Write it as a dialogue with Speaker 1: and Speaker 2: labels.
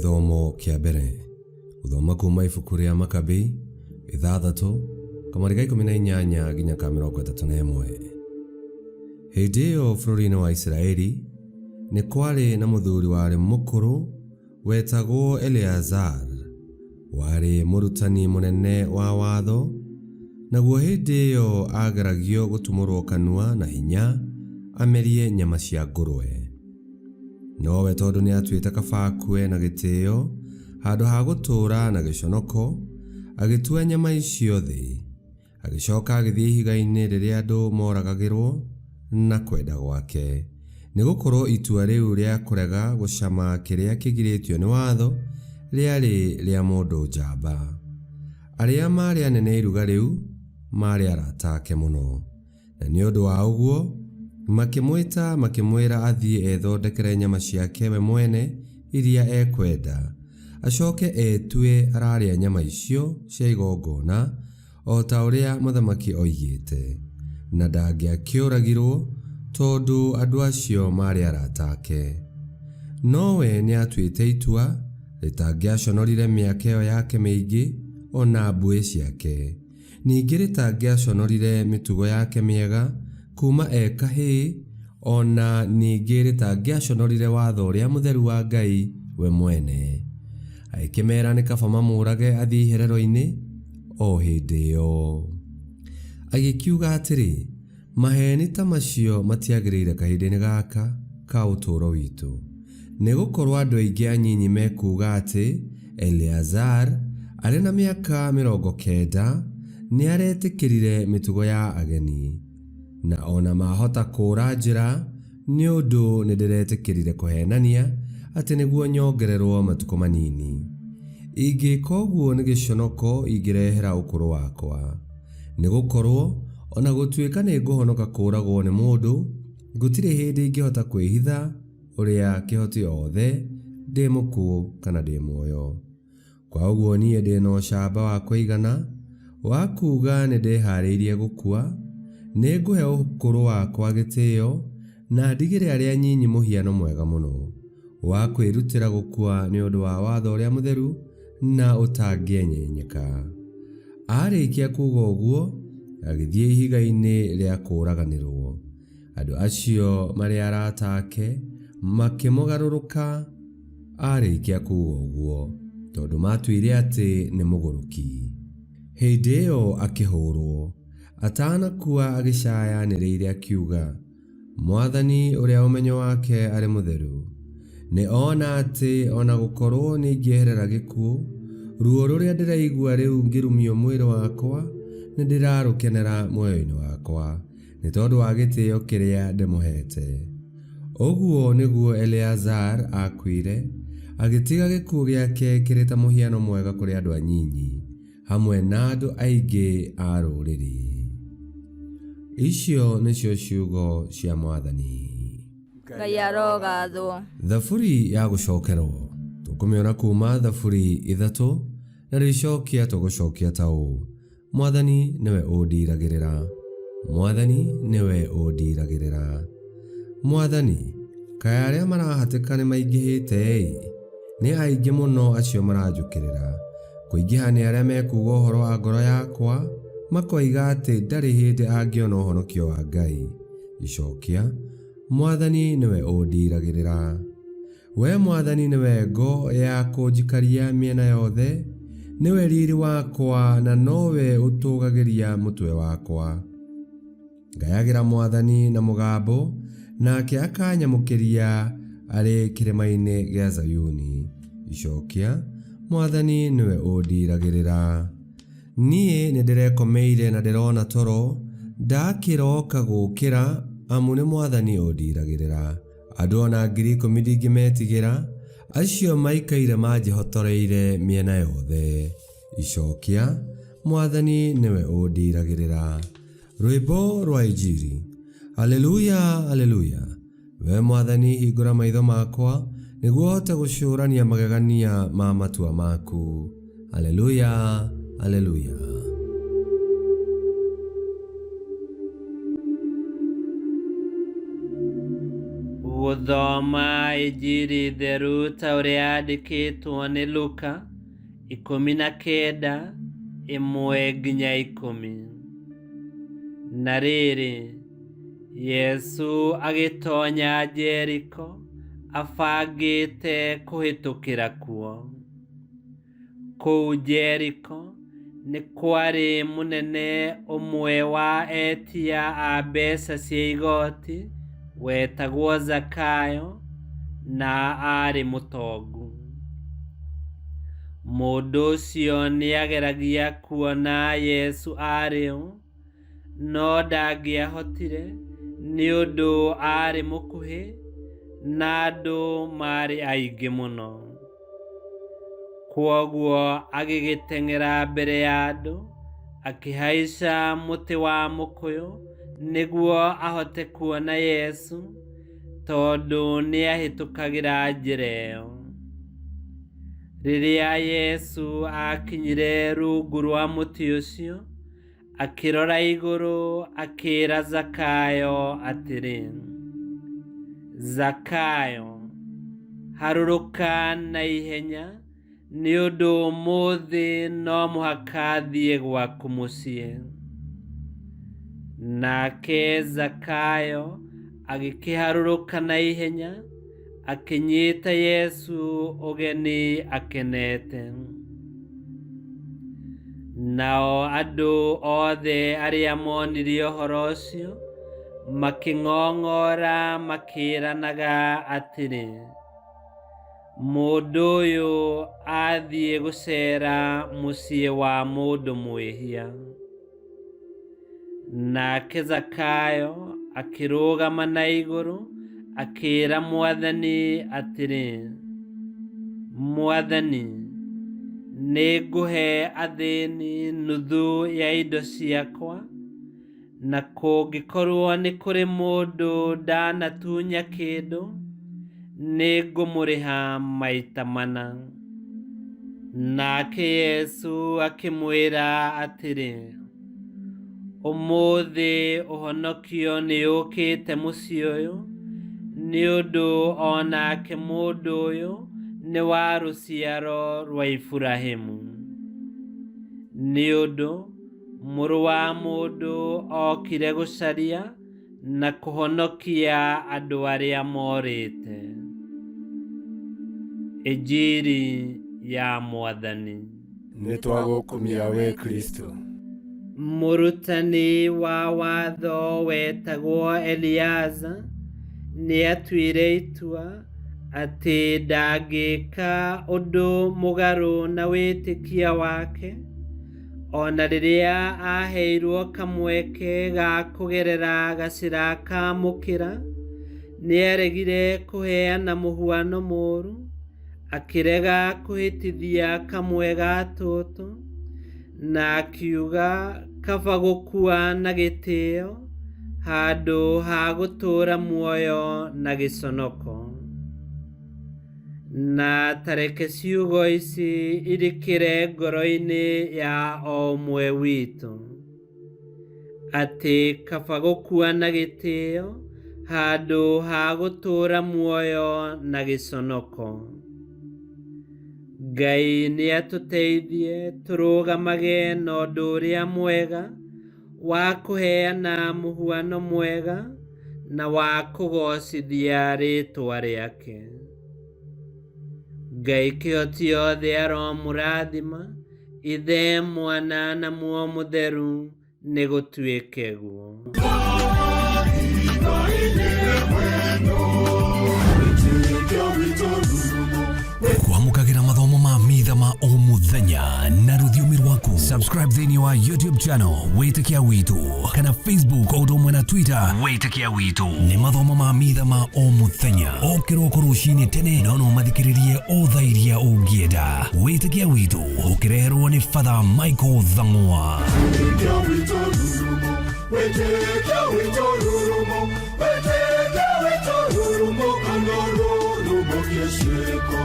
Speaker 1: Gĩthomo kĩa mbere. Gũthoma kuma ibuku rĩa Makabi 6 kamweri ga 18 nginya ka 31. Hĩndĩ ĩyo bũrũri-inĩ wa Isiraeli nĩ kwarĩ na mũthuri warĩ mũkũrũ wetagwo Eleazar, warĩ mũrutani mũnene wa watho, naguo hĩndĩ ĩyo aageragio gũtumũrwo kanua na hinya amerie nyama cia ngũrwe. Nowe tondũ nĩ atuĩte kaba akue na gĩtĩo handũ ha gũtũũra na gĩconoko, agĩtua nyama icio thĩ, agĩcoka agĩthiĩ ihiga-inĩ rĩrĩa andũ moragagĩrwo na kwenda gwake. Nĩ gũkorwo itua rĩu rĩa kũrega gũcama kĩrĩa kĩgirĩtio nĩ watho rĩarĩ rĩa mũndũ njamba. Arĩa maarĩ anene iruga rĩu maarĩ arata ake mũno. Na nĩ ũndũ wa ũguo, makĩmwĩta makĩmwĩra athiĩ ethondekere nyama ciake we mwene iria ekwenda, acoke etue ararĩa nyama icio cia igongona o ta ũrĩa mũthamaki oigĩte. Na ndangĩakĩũragirwo tondũ andũ acio maarĩ arata ake. No we nĩatuĩte itua rĩtangĩaconorire mĩaka ĩyo yake mĩingĩ o na mbuĩ ciake. Ningĩ rĩtangĩaconorire mĩtugo yake mĩega kuuma e kahĩĩ, o na ningĩ rĩtangĩaconorire watho ũrĩa mũtheru wa Ngai we mwene. Agĩkĩmera nĩ kaba mamũũrage athiĩ iherero-inĩ o hĩndĩ ĩyo. Agĩkiuga atĩrĩ, Maheeni ta macio matiagĩrĩire kahinda-inĩ gaka ka ũtũũro witũ. Nĩ gũkorũo andũ aingĩ anyinyi mekuuga atĩ Eleazar, arĩ na mĩaka 90, nĩ aretĩkĩrire mĩtugo ya ageni. Na o na mahota kũũra njĩra nĩ ũndũ nĩ ndĩretĩkĩrire kũheenania atĩ nĩguo nyongererũo matukũ manini. Ingĩka ũguo nĩ gĩconoko ingĩrehera ũkũrũ wakwa. Nĩ gũkorũo o na gũtuĩka nĩ ngũhonoka kũũragwo nĩ mũndũ, gũtirĩ hĩndĩ ingĩhota kwĩhitha ũrĩa kĩhoti othe, ndĩ mũkuũ kana ndĩ muoyo. Kwa ũguo niĩ ndĩ na ũcamba wa kũigana wa kuuga nĩ ndĩhaarĩirie gũkua, nĩ ngũhe ũkũrũ wakwa gĩtĩo na ndigĩre arĩa anyinyi mũhiano mwega mũno wa kwĩrutĩra gũkua nĩ ũndũ wa watho ũrĩa mũtheru na ũtangĩenyenyeka. Aarĩkia kuuga ũguo, agĩthiĩ ihiga-inĩ rĩa kũũraganĩrũo. Andũ acio marĩ arata ake makĩmũgarũrũka aarĩkia kuuga ũguo, tondũ maatuire atĩ nĩ mũgũrũki. Hĩndĩ ĩyo akĩhũũrũo. Atanakua agĩcaya anĩrĩire akiuga, Mwathani ũrĩa ũmenyo wake arĩ mũtheru, nĩ ona atĩ o na gũkorũo nĩ ingĩeherera gĩkuũ, ruo rũrĩa ndĩraigua rĩu ngĩrumio mwĩrĩ wakwa nĩ ndĩrarũkenera muoyo-inĩ wakwa, nĩ tondũ wa gĩtĩo kĩrĩa ndĩmũheete. Ũguo nĩguo Eleazar aakuire, agĩtiga gĩkuũ gĩake kĩrĩ ta mũhiano mwega kũrĩ andũ anyinyi, hamwe na andũ aingĩ a rũrĩrĩ. Icio nĩcio ciugo cia Mwathani.
Speaker 2: Ngai arogathwo.
Speaker 1: Thaburi ya gũcokerwo tũkũmĩona kuma Thaburi 3, narĩo icokia tũgũcokia ta ũũ: Mwathani nĩwe ũndiiragĩrĩra, Mwathani nĩwe ũndiiragĩrĩra. Mwathani, kaĩ arĩa marahatĩka nĩ maingĩhĩte-ĩ, nĩ aingĩ mũno acio maranjũkĩrĩra. Kũingĩha nĩ arĩa mekuuga ũhoro wa ngoro yakwa, makoiga atĩ ndarĩ hĩndĩ angĩona ũhonokio wa Ngai. Icokia, Mwathani nĩwe ũndiiragĩrĩra. Wee Mwathani nĩwe ngo ya kũnjikaria mĩena yothe, nĩwe riri wakwa na nowe ũtũũgagĩria mũtwe wakwa. Ngayagĩra Mwathani na mũgambo, nake akanyamũkĩria arĩ kĩrĩma-inĩ gĩa Zayuni. Icokia, Mwathani nĩwe ũndiiragĩrĩra. Niĩ nĩndĩrekomeire na ndĩrona toro, ndakĩroka gũũkĩra, amu nĩ Mwathani ũndiiragĩrĩra. Andũ o na 10,000 ndingĩmetigĩra, acio maikaire manjĩhotoreire mĩena yothe. Icokia, Mwathani nĩwe ũndiiragĩrĩra. Rwĩmbo rwa Injiri. Aleluya, Aleluya! Wee Mwathani hingũra maitho makwa, nĩguo hote gũcũrania magegania ma matua maku. Aleluya, Aleluya!
Speaker 3: Gũthoma Injiri theru ta ũrĩa yandĩkĩtwo nĩ Luka 19:1-10. Na rĩrĩ, Yesu agĩtonya Jeriko abangĩte kũhĩtũkĩra kuo. Kũu Jeriko nĩ kwarĩ mũnene ũmwe wa etia a mbeca cia igoti wetagwo Zakayo, na aarĩ mũtongu. Mũndũ ũcio nĩageragia kuona Yesu arĩ ũ, no ndangĩahotire nĩ ũndũ aarĩ mũkuhĩ na andũ maarĩ aingĩ mũno. Kwoguo agĩgĩteng'era mbere ya andũ, akĩhaica mũtĩ wa mũkũyũ nĩguo ahote kuona Yesu, tondũ nĩahĩtũkagĩra njĩra ĩyo. Rĩrĩa Yesu aakinyire rungu rwa mũtĩ ũcio, akĩrora igũrũ akĩĩra Zakayo atĩrĩ, Zakayo, harũrũka na ihenya, nĩ ũndũ ũmũthĩ no mũhaka thiĩ gwaku mũciĩ. Nake Zakayo agĩkĩharũrũka na ihenya, akĩnyita Yesu ũgeni akenete. Nao andũ othe arĩa monire ũhoro ũcio makĩng'ong'ora makĩĩranaga atĩrĩ, mũndũ ũyũ athiĩ gũceera mũciĩ wa mũndũ mwĩhia. Nake Zakayo akĩrũgama na igũrũ akĩĩra Mwathani atĩrĩ, Mwathani, nĩngũhe athĩni nuthu ya indo ciakwa, na kũngĩkorwo nĩ kũrĩ mũndũ ndanatunya kĩndũ, nĩngũmũrĩha maita mana. Nake Yesu akĩmwĩra atĩrĩ, ũmũthĩ ũhonokio nĩũkĩte mũciĩ ũyũ, nĩ ũndũ o nake mũndũ ũyũ nĩ wa rũciaro rwa Iburahĩmu. Nĩ ũndũ Mũrũ wa Mũndũ okire gũcaria na kũhonokia andũ arĩa morĩte. Injiri ya Mwathani.
Speaker 4: Nĩtwagũkumia we Kristo.
Speaker 3: Mũrutani wa watho wetagwo Eliaza nĩatuire itua atĩ ndangĩka ũndũ mũgarũ na wĩtĩkia wake, ona rĩrĩa aheirwo kamweke ga kũgerera gacĩra ka mũkĩra, nĩaregire kũheana mũhuano mũũru, akĩrega kũhĩtithia kamwe ga tũtũ, na akiuga kaba gũkua na gĩtĩo handũ ha gũtũũra muoyo na gĩconoko. Na tareke ciugo ici irikĩre ngoro-inĩ ya o ũmwe witũ, atĩ kaba gũkua na gĩtĩo handũ ha gũtũũra muoyo na gĩconoko. Ngai nĩatũteithie tũrũgamage na ũndũ ũrĩa mwega wa kũheana mũhuano mwega na wa kũgoocithia rĩĩtwa rĩake. Ngai kĩhoti yothe aromũrathima, Ithe, Mwana na Muoyo Mũtheru, nĩgũtuĩke guo.
Speaker 1: Kwamũkagĩra mathomo ma mitha ma o mũthenya na rũthiomi rwaku. Subscribe thĩinĩ wa YouTube channel Wĩtĩkia Witũ kana Facebook o ũndũ ũmwe na Twitter Wĩtĩkia Witũ. Nĩ mathomo ma mitha ma o mũthenya o kĩroko rũcinĩ tene, no no mathikĩrĩrie o thaa iria ũngĩenda. Wĩtĩkia Witũ ũkĩreherwo nĩ Father Michael Thang'wa.
Speaker 4: Wĩtĩkia witũ rurumo, wĩtĩkia witũ rurumo, kana rurumo kĩciko.